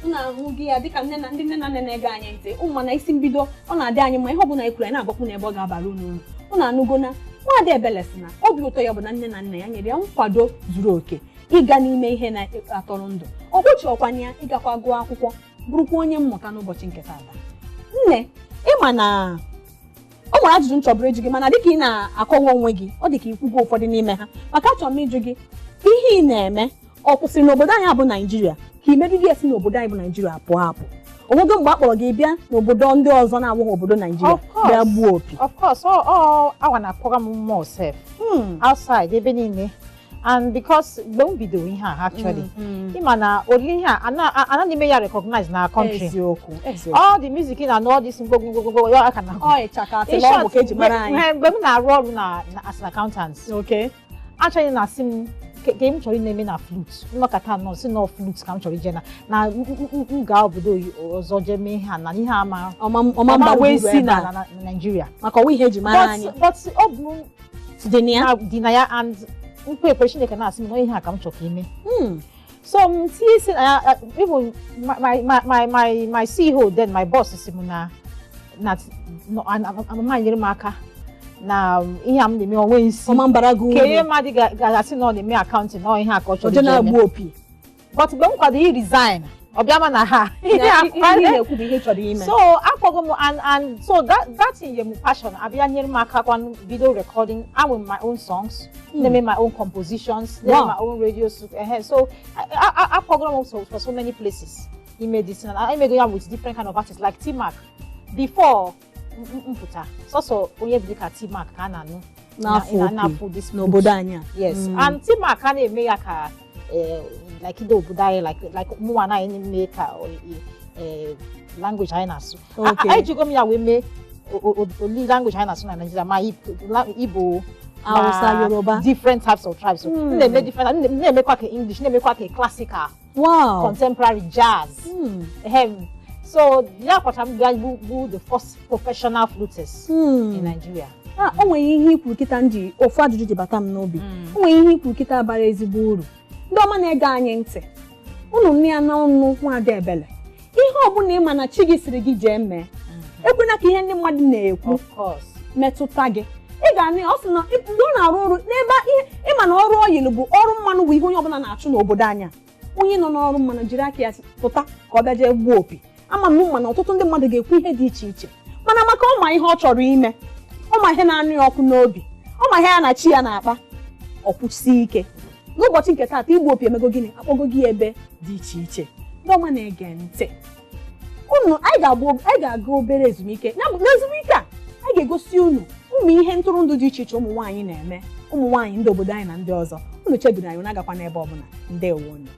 M na-ahụ gị ya dịka nne na ndị nne na nna na-ege anyị ntị ụmụ, mana isi mbido ọ na-adị anyị mma, ihe ọbụla anyị kwuru, anyị na-agwakwu na ebe ọ ga-abara unu uru. Unu anụgo na nwaada Ebele sị na obi ụtọ ya bụ na nne na nna ya nyere ya nkwado zuru oke ịga n'ime ihe na-atọrọ ndụ. Ọ gbochiọkwanye ya ịgakwa gụọ akwụkwọ, bụrụkwa onye mmụta n'ụbọchị nke taata. Nne, ịma na o nwere ajụjụ m chọburu ịjụ gị, mana dịka ị na-akọwa onwe gị, ọ dịka ikwugo ụfọdụ n'ime ha, maka achọrọ m ịjụ gị, ihe ị na-eme ọ kwụsịrị n'obodo anyị bụ Naijiria, ka imebigo esi n'obodo anyị bụ Naijiria pụọ apụ? Onwego mgbe a kpọrọ gị bịa n'obodo ndị ọzọ na-abụghị obodo Naijiria Of course. bịa gbuo opi? Of course, ọ awa na-akpọga m more sef outside ebe niile, and because mgbe m bidoro ihe a, actually, ịma na oli ihe a anaghị eme ya recognize na country. Eziokwu, eziokwu. All the music na all this ngwongwo ya aka na Ọ ịchaka asị na ọ bụ ka eji mara anyị. Mgbe m na-arụ ọrụ na as an accountant, achọghị na-asị m ka m chọrọ ị na-eme na flute nnọkọta nọ si nọ flute ka m chọrọ ije na m gaa obodo ọzọ jee mee ihe a na ihe ama ọma ọma mba wee uru si ebe na a. na Nigeria. Maka ọwa ihe eji mara anyị. But ọ bụ dị na ya. Dị na ya, and nkwe ekpere Chineke na-asị m na ihe a ka m chọrọ ka ime. So m tinye isi na ya. Even my CEO then, my boss, si m na amama nyere m aka na ihe a m na-eme onwe isi. Ọma mbara gị ka ihe uru. Mmadụ ga-asị na ọ na-eme accounting na ọ ihe a ka ọ chọrọ oje ije eme. Na-agbu opi. But mgbe m kwado i resign, ọ bịa ma na ha ihe ị na-ekwu bụ ihe ị chọrọ ime. So akpọgo m and so that thing nye m passion, abịa nyere m aka kwa bido recording. I with my own songs, na-eme my own compositions, na-eme my own radio so akpọgoro m for so many places ime this and imego ya with different kind of artists like T-Mac. Before m pụta, sọsọ onye dị ka T-Mac ka a na-anụ n'afọ opi na-afụ this n'obodo anyị a. Yes. And T-Mac a na-eme ya ka like ndị obodo anyị, like mụnwa na anyị na-eme ka language anyị na-asụ. Ejigo m ya wee mee oli language anyị na-asụ na Nigeria, ma Igbo, ma Hausa, Yoruba. Different types of tribes. So, m na-eme different, m na-emekwa ka English, na-emekwa ka classical, contemporary, jazz. So ya kpatara m bịa bụ the first professional flutist in Nigeria. Ah, o nwere ihe ikwu kịta m ji ofu ajụjụ ji bata m n'obi. O nwere ihe ikwu kịta bara ezigbo uru. Ndị ọma na-ege anyị ntị, unu nne ya n'ọnụ nwaada Ebele, ihe ọbụla ịma na chi gị siri gị jee mee, ekwena ka ihe ndị mmadụ na-ekwu Of course. metụta gị. Ị ga-anụ ya, ọ sị na mgbe ọ na-arụ ọrụ n'ebe ihe ịma na ọrụ oil bụ ọrụ mmanụ bụ ihe onye ọbụla na-achụ n'obodo anyị a. Onye nọ n'ọrụ mmanụ jiri aka ya pụta ka ọ bịa jee gbuo opi, ama m mana ọtụtụ ndị mmadụ ga-ekwu ihe dị iche iche, mana maka ọ ma ihe ọ chọrọ ime, ọ ma ihe na-anụ ya ọkụ n'obi, ọ ma ihe ya na chi ya na-akpa, ọ kwụsie ike. N'ụbọchị nke taata, igbu opi emego gịnị? Akpọgo gị ebe dị iche iche. Ndị ọma na-ege ntị, unu anyị ga-aga obere ezumike. Ya bụ, n'ezumike a, anyị ga-egosi unu ụmụ ihe ntụrụndụ dị iche iche ụmụ nwaanyị na-eme, ụmụ nwaanyị ndị obodo anyị na ndị ọzọ. Unu chebiri anyị, unu agakwa n'ebe ọbụla. Ndewo unu.